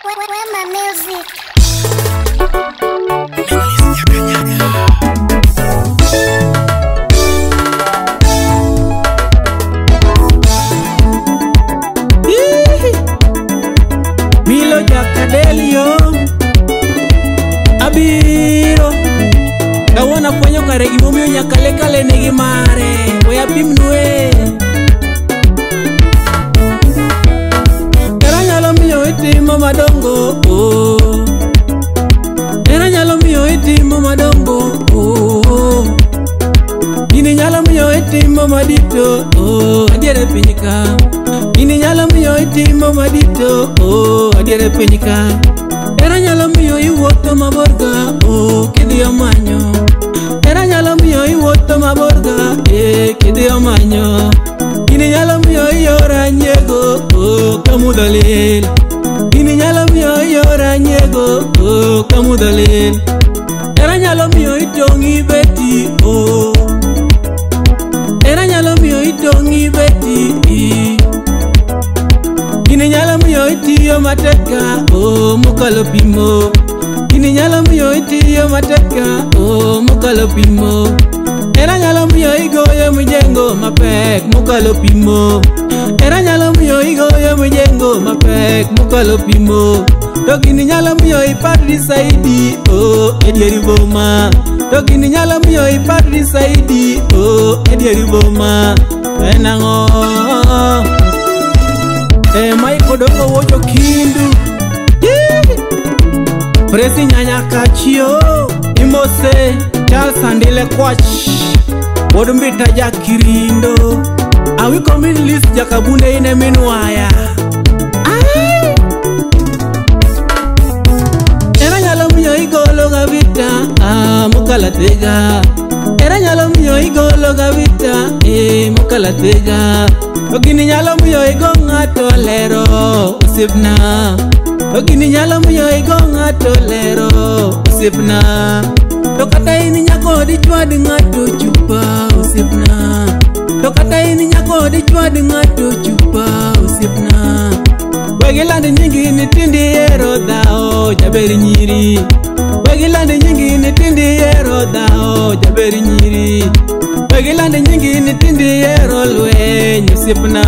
Wema Music. Milo Jakadelio abiro kawuono afwenyo kare gimomiyo nyaka le kale nigi mare we apimnue. Hera nyalo miyo itimo madongo, oh. Hera nyalo miyo itimo madongo, oh. Gini nyalo miyo itimo madito, oh. Adier e piny ka. Gini nyalo miyo itimo madito, oh. Adier e piny ka. Hera nyalo miyo iwuotho mabor ga, oh, kidhiyo manyo. Hera nyalo miyo iwuotho mabor ga, eh, kidhiyo manyo. Gini nyalo miyo iyora nyiego, oh, kamudho lil. Gini nyalo miyo iyora nyiego, oh, kamudho lil. Hera nyalo miyo itong'i beti, oh. Hera nyalo miyo itong'i beti. Gini nyalo miyo itiyo matek ka, oh, mokalo pimo. Gini nyalo miyo itiyo matek ka, oh, mokalo pimo. Hera nyalo miyo igoyo mijengo mapek mokalo pimo. Hera nyalo miyo igoyo mijengo mapek mokalo pimo. To gini nyalo miyo ipadri saidi, oh, e dier boma. To gini nyalo miyo ipadri saidi, oh, e dier boma. En ang'o? Mike Odongo wocho kindu. Presi Nyanya Kachio Imose Charles Andile Kwach Wuod Mbita Jakirindo Awiko min Lis Jakabunde ine min waya. Hera nyalo miyo igolo ga vita, ah, mokalo thega. Hera nyalo miyo igolo ga vita, eh, mokalo thega. To gini nyalo miyo igo ng'ato lero, osiepna. To gini nyalo miyo igo ng'ato lero, osiepna. To kata in nyako dichwad ng'ato chupa, osiepna. To kata in nyako dichwad ng'ato chupa, osiepna. Wegiland nyingi ni tindi ero dhao, jaber nyiri. Wegiland nyingi ni tindi ero dhao, jaber nyiri. Wegiland nyingi ni tindi ero lweny, osiepna.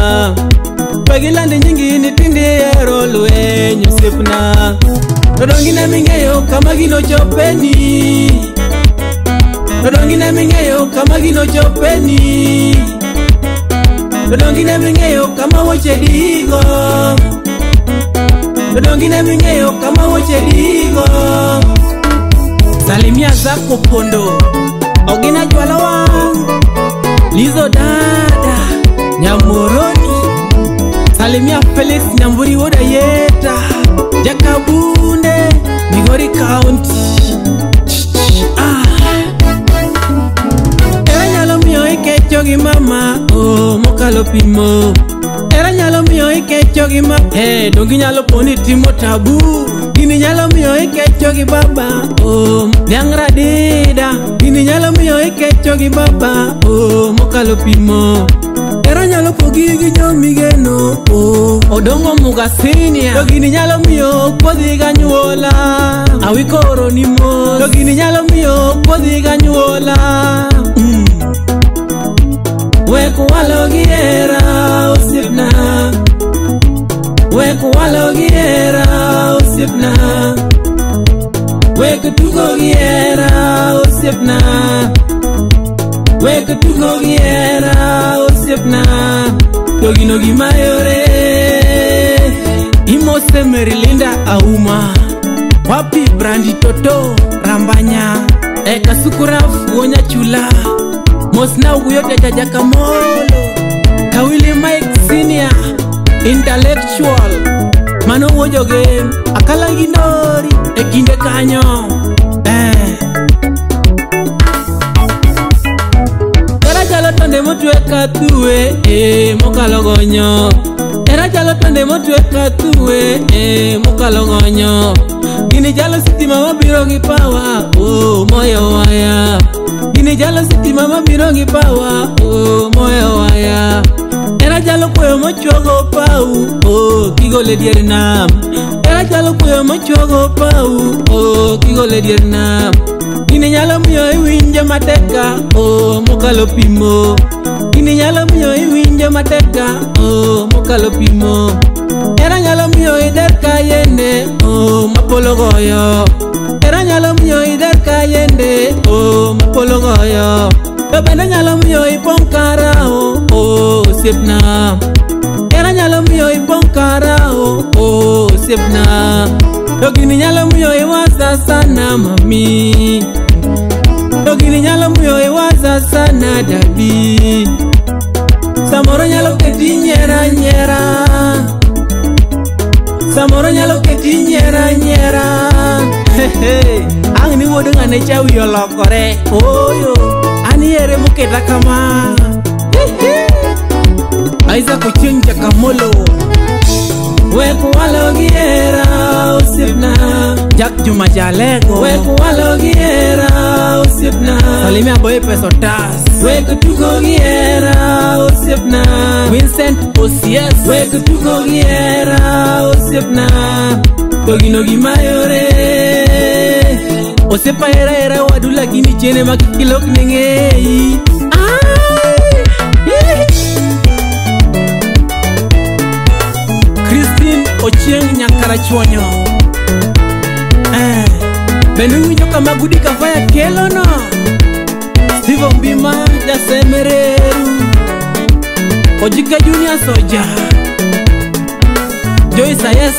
Wegiland nyingi ni tindi ero lweny, osiepna. To dongine ming'eyo kama gino chopeni. To dongine ming'eyo kama gino chopeni. To dongine ming'eyo kama wuoche digo. To dongine ming'eyo kama wuoche digo. Salimia zako pondo Ogina jwala wang' Lizo dada Nyamoroni. Salimia Felix Nyamburi woda yeta Jakabunde Migori County. Ah. Hera nyalo miyo ikecho gi mama, oh, mokalo pimo. Hera nyalo miyo ikecho gi mama, eh, dongi nyalo poni timo tabu. Gini nyalo miyo ikecho gi baba, oh, dhiang' radida. Gini nyalo miyo ikecho gi baba, oh, mokalo pimo. Hera nyalo pogi gi jomigeno, oh, Odongo Muga Senior. To gini nyalo miyo kodhi ganyuola, Awiko oroni mos. To gini nyalo miyo kodhi ganyuola. Wek walo gi hera, osiepna. Wek walo gi hera, osiepna. Wek tugo gi hera, osiepna. Wek tugo gi hera, osiepna. To gino gima yore. Imose Merilinda Auma Wapi Brandi Toto Rambanya Eka Sukuraf Wonya Chula Mosna Uguyote Jajakamolo Kawili Mike Senior Intellectual Mano wojoge Akala ginori E kinde kanyo, eh. Hera chalo tonde motwe ka thuwe, eh, mokalo gonyo. Hera chalo tonde motwe ka thuwe, eh, mokalo gonyo. Gini chalo sitima mabiro gi power, oh, moyo waya. Gini chalo sitima mabiro gi power, oh, moyo waya. Hera chalo koyo mochuogo pau, oh, kigole dier nam. Hera Hera chalo kuyo mochuogo pau oh kigole dier nam. Gini nyalo miyo iwinjo mateka oh mokalo pimo. Gini nyalo miyo iwinjo mateka oh mokalo pimo. Hera nyalo miyo idar ka yende oh mapolo goyo. Hera nyalo miyo idar ka yende oh mapolo goyo. To bende nyalo miyo ipong' karao oh osiepna. Hera nyalo miyo ipong' karao oh osiepna. To gini nyalo miyo iwaza sana mami. To gini nyalo miyo iwaza sana dadi. Samoro nyalo keti nyiera nyiera. Samoro nyalo keti nyiera nyiera. Ang' ni wuod ng'ane cha wiye olokore. Oyo, an ihere moketa kama. Isaac Ochieng' Jakamolo. Wek walo gi hera osiepna. Jack Juma Jalego. Wek walo gi hera osiepna. Salimia Boy Peso Tas. Wek tugo gi hera osiepna. Vincent Osies. Wek tugo gi hera osiepna. To gino gima yore. Osiepa hera hera wadu lakini chiene ma kik ilok ne ng'eyi. Christine Ochieng' Nyakarachuonyo. Bende iwinjo kama Gudi Kafaya kelono? Steve Ombima Jasemereru. Ojika Junior Soja. Joyce Ayes.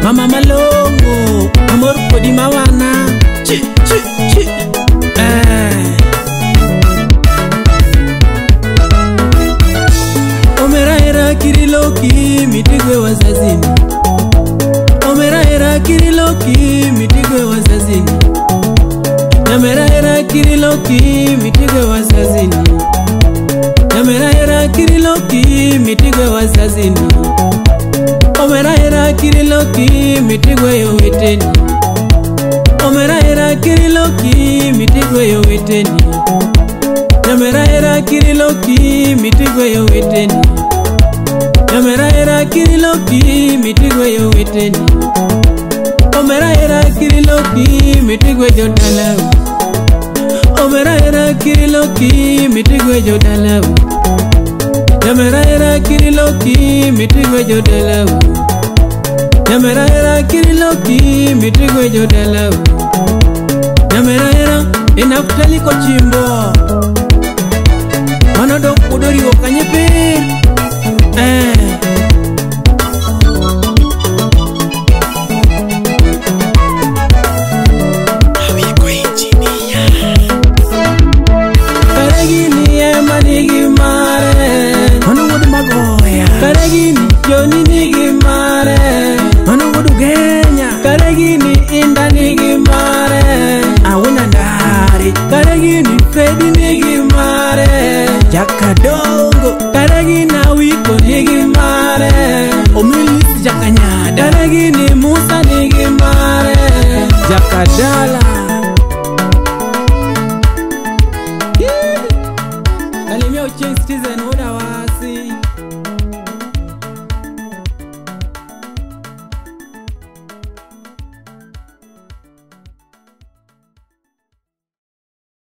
Mama malong'o amor kodi mawana. Chi chi chi. Omera hera kiriloki mitigwe wazazini. Omera hera kiriloki mitigwe wazazini. Nyamera hera kiriloki mitigwe wazazini. Nyamera hera kiriloki mitigwe wazazini. Omera hera kiriloki mitigwe yoweteni. Omera hera kiriloki mitigwe yoweteni. Nyamera hera kiriloki mitigwe yoweteni. Nyamera hera kiriloki mitigwe yoweteni. Omera hera kiriloki mitigwe jodalau. Omera hera kiriloki mitigwe jodalau. Nyamera hera kiriloki mitigwe jodalau. Nyamera hera kiriloki mitigwe jodalau. Nyamera hera enaftali kochimbo. Mano dok odoriwo kanye pir. Awiko engineer. Karegini ema nigi mare. Mano wuod Magoya. Karegini Joni nigi mare. Mano wuod Ugenya. Karegini Inda nigi mare. Awina Ndari. Karegini Fredi nigi mare. Jakadongo. Karegini Awiko nigi mare. Omilis Jakanyada. Karegini Musa nigi mare. Jakadala. Kalimia Ochieng' Citizen.